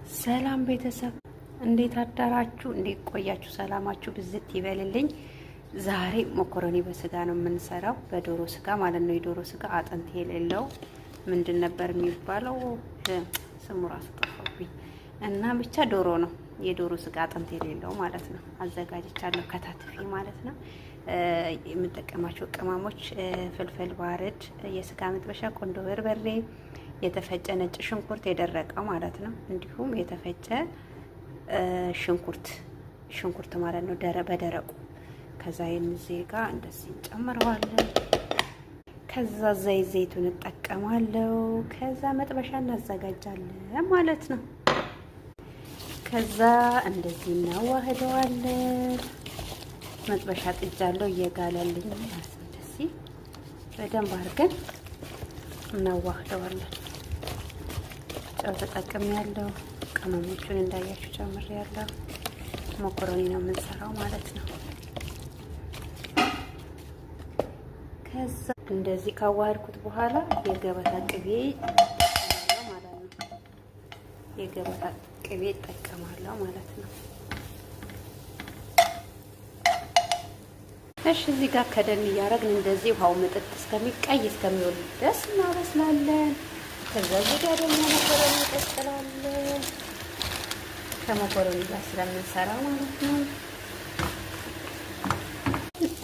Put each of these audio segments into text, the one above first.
ሰላም ቤተሰብ እንዴት አዳራችሁ? እንዴት ቆያችሁ? ሰላማችሁ ብዝት ይበልልኝ። ዛሬ መኮረኒ በስጋ ነው የምንሰራው፣ በዶሮ ስጋ ማለት ነው። የዶሮ ስጋ አጥንት የሌለው ምንድን ነበር የሚባለው? ስሙ ራሱ ጠፋብኝ። እና ብቻ ዶሮ ነው፣ የዶሮ ስጋ አጥንት የሌለው ማለት ነው። አዘጋጅቻለሁ ከታትፌ ማለት ነው። የምጠቀማቸው ቅመሞች ፍልፍል ባርድ፣ የስጋ መጥበሻ፣ ቆንዶ በርበሬ፣ የተፈጨ ነጭ ሽንኩርት የደረቀው ማለት ነው። እንዲሁም የተፈጨ ሽንኩርት ማለት ነው፣ በደረቁ። ከዛ እዚህ ጋር እንደዚህ እንጨምረዋለን። ከዛ ዘይቱን እጠቀማለሁ። ከዛ መጥበሻ እናዘጋጃለን ማለት ነው። ከዛ እንደዚህ እናዋህደዋለን። መጥበሻ ጥጃለሁ እየጋለልኝ ማለት ነው። እንደዚህ በደንብ አድርገን እናዋህደዋለን። ጨው ተጠቅም ያለው ቅመሞቹን እንዳያችሁ ጨምር ያለው መኮረኒ ነው የምንሰራው ማለት ነው። ከዛ እንደዚህ ካዋህድኩት በኋላ የገበታ ቅቤ ማለት ነው። የገበታ ቅቤ እጠቀማለሁ ማለት ነው። እሺ እዚህ ጋር ከደን እያደረግን እንደዚህ ውሃው ምጥጥ እስከሚቀይ እስከሚወል ድረስ እናበስላለን። ከዛ እዚህ ጋር ደግሞ መኮረኒ እንቀቅላለን። ከመኮረኒ ጋር ስለምንሰራ ማለት ነው።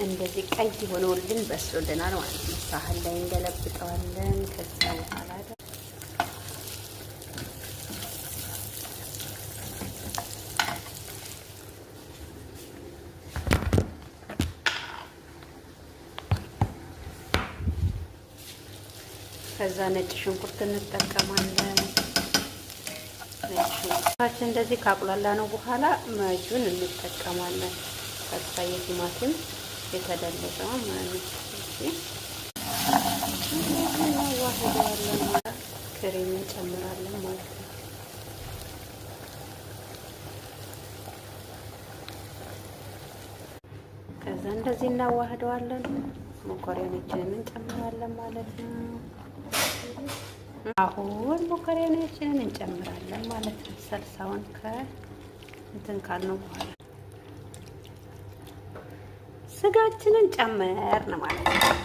እንደዚህ ቀይ ሆኖልን በስሎልናል ማለት ነው። ሳህን ላይ እንገለብጠዋለን። ከዛ በኋላ ከዛ ነጭ ሽንኩርት እንጠቀማለን። ነጭ ሽንኩርታችን እንደዚህ ካቁላላ ነው በኋላ መጁን እንጠቀማለን። ከዛ የቲማቲም የተደለዘው ማለት ነው። እናዋህደዋለን። ክሬም እንጨምራለን ማለት ነው። ከዛ እንደዚህ እናዋህደዋለን። መኮረኒያችንን እንጨምራለን ማለት ነው። አሁን መኮረኒያችንን እንጨምራለን ማለት ነው። ሰልሳውን ከእንትን ካልነው በኋላ ስጋችንን ጨመርን ማለት ነው።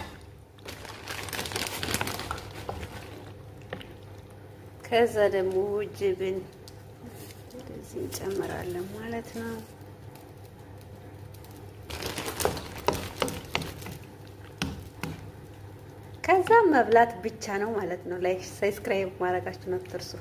ከዛ ደግሞ ጅብን እንደዚህ እንጨምራለን ማለት ነው። ከዛ መብላት ብቻ ነው ማለት ነው። Like subscribe ማድረጋችሁን አትርሱ።